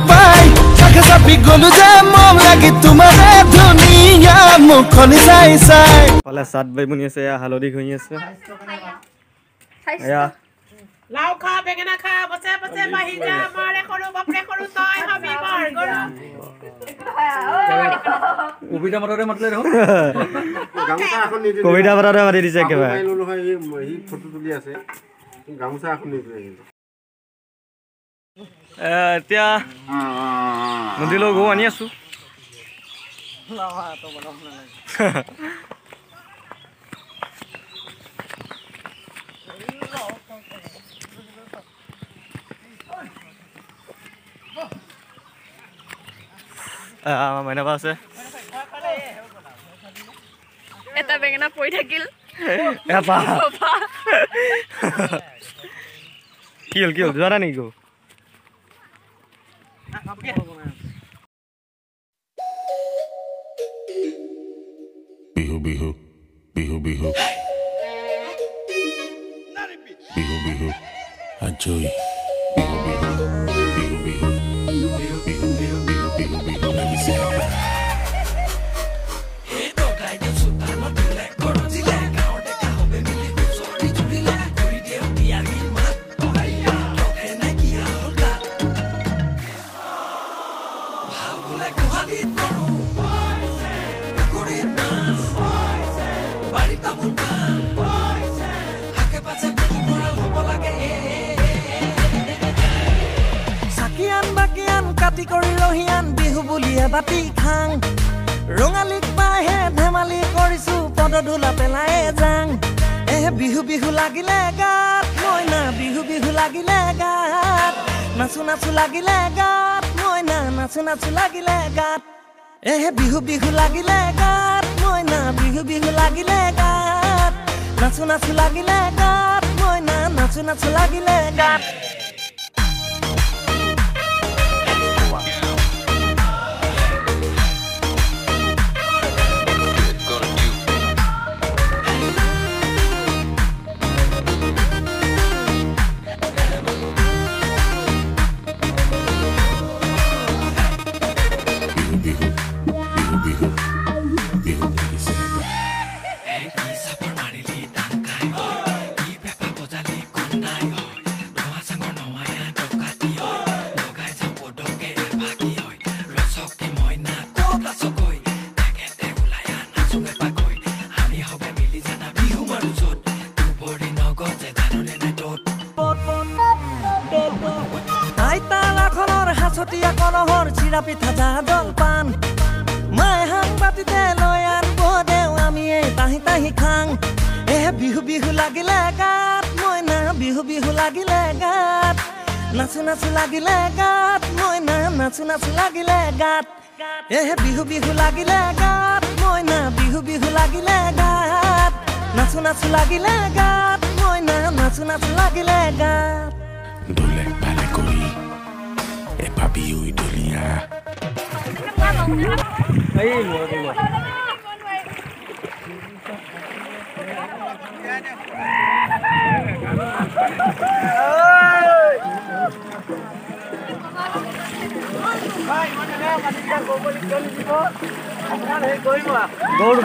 পাই কাষে চাপি গলো যে মম লাগি তোমাৰে ধুনীয়া মুখখন চাই চাই। ফালে চাট বাই বনি আছে, এয়া হালধি ঘঁহি আছে। এয়া লাও খা, বেঙেনা খা, বছে বছে বাঢ়ি যা, মাৰে সৰু বাপৰে সৰু, তই হবি বৰ গৰু। কবিতা মাততে মাতিলে দেখোন। গামোচা এখন নিদিলে। কবিতা মাততে মাতি দিছে একেবাৰে। মাৰি ললো হয়, সি ফটো তুলি আছে, গামোচা এখন নিদিলে কিন্তু। এতিয়া নদীলৈ গৰু আনি আছো। আমাৰ মাইনাবা আছে। এটা বেঙেনা পৰি থাকিল। এটা। কি হ'ল, কি হ'ল, যোৱা নাই নেকি গৰু? বিহু বিহু বিহু বিহু বিহু বিহু আজৈ বিহু বিহু বিহু বিহু বিহু বিহু বিহু বিহু লাগিছে। চাকিয়ান বাকিয়ান কাটি কৰি ৰহিয়ান বিহু বুলি এবাতি খাং, ৰঙালীক পাইহে ধেমালি কৰিছো পদধূলা পেলাই যাং। এ বিহু বিহু লাগিলে গাত মইনা, বিহু বিহু লাগিলে গাত, নাচো নাচো লাগিলে গাত মইনা, নাচো নাচো লাগিলে গাত। এ বিহু বিহু লাগিলে গাত মইনা, বিহু বিহু লাগিলে গাত, নাচো নাচো লাগিলে গাত মইনা, নাচো নাচো লাগিলে গাত। বিহু বিহু বিহু বিহু বিহু লাগিছে। আইতা লাখনৰ হাঁচতীয়া কলহৰ চিৰা পিঠা জা জলপান, মায়ে হাং বাতিতে লৈ আনব দেও আমি এই তাহি তাহি খাং। এ বিহু বিহু লাগিলে গাত মইনা, বিহু বিহু লাগিলে গাত, নাচো নাচো লাগিলে গাত মইনা, নাচো নাচো লাগিলে গাত। এ বিহু বিহু লাগিলে গাত মইনা, বিহু বিহু লাগিলে গাত, নাচো নাচো লাগিলে গাত মইনা, নাচো নাচো লাগিলে গাত। দলে ভালে কৰি এপাবি ঐ দলীয়া। এই মই গ'লো। গৰু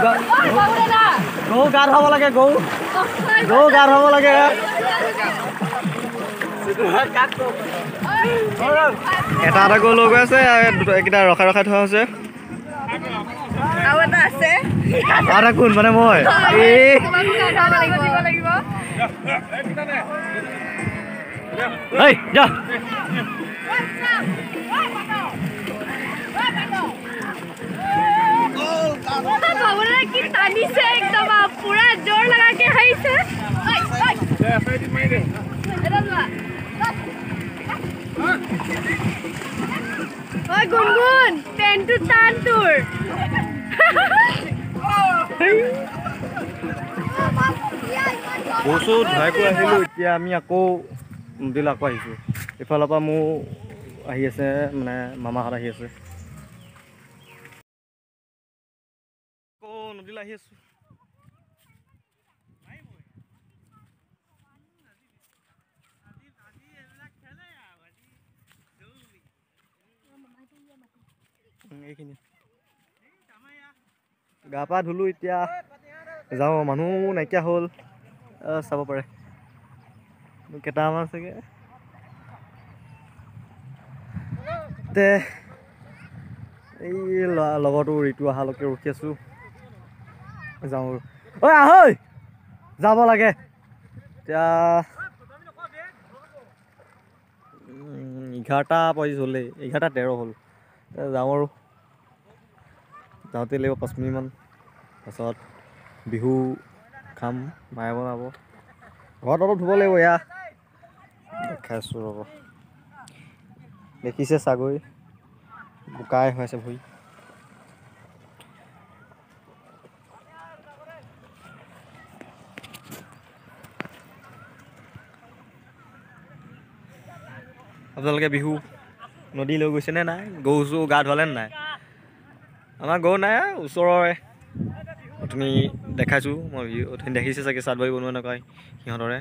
গৰু গা ধুৱাব লাগে, গৰু গৰু গা ধুৱাব লাগে। এটা এটা গৰু লৈ গৈ আছে, এইকেইটা ৰখাই ৰখাই থোৱা হৈছে। আৰু এটা আছে। আৰু এটা কোন মানে মই? এই যা। কি টানিছে একদম পুৰা জোৰ লগাকে আহিছে। ঐ গুণগুণ, পেণ্টটো টান তোৰ। গৰু চৰু ধুৱাই কৰি আহিলোঁ। এতিয়া আমি আকৌ নদীলৈ আকৌ আহিছোঁ। এইফালৰ পৰা মোৰ আহি আছে, মানে মামাহঁত আহি আছে। আকৌ নদীলৈ আহি আছোঁ। এইখিনি গা পা ধুলোঁ, এতিয়া যাওঁ। মানুহ নাইকিয়া হ'ল, চাব পাৰে কেইটামান চাগে। তে এই লগৰটো ঋতু অহালৈকে ৰখি আছোঁ, যাওঁ আৰু। ঐ আহ, যাব লাগে এতিয়া। 11:25 হ'লেই, 11:13 হ'ল। যাওঁ আৰু, যাওঁতে লাগিব 5 মিনিটমান। তাৰপাছত বিহু খাম, মায়ে বনাব। ঘৰত অলপ ধুব লাগিব। এয়া দেখাইছোঁ ৰ'ব, দেখিছে চাগৈ, বোকাই হৈ আছে ভৰি। আপোনালোকে বিহু নদী লৈ গৈছেনে নাই? গৰু চৰু গা ধুৱালে নাই? আমাৰ গৰু নাই, ওচৰৰে। অথনি দেখাইছোঁ মই, অথনি দেখিছে চাগে, চাট বাৰী বনোৱা নকয় সিহঁতৰে।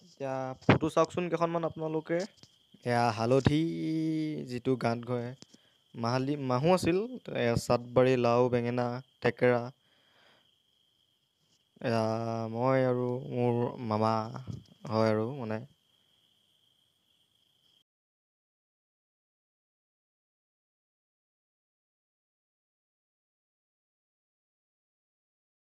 এতিয়া ফটো চাওকচোন কেইখনমান আপোনালোকে। এয়া হালধি যিটো গাঁত ঘৰে মাহালি মাহো আছিল। এয়া চাটবাৰী, লাও, বেঙেনা, থেকেৰা। এয়া মই আৰু মোৰ মামা হয় আৰু মানে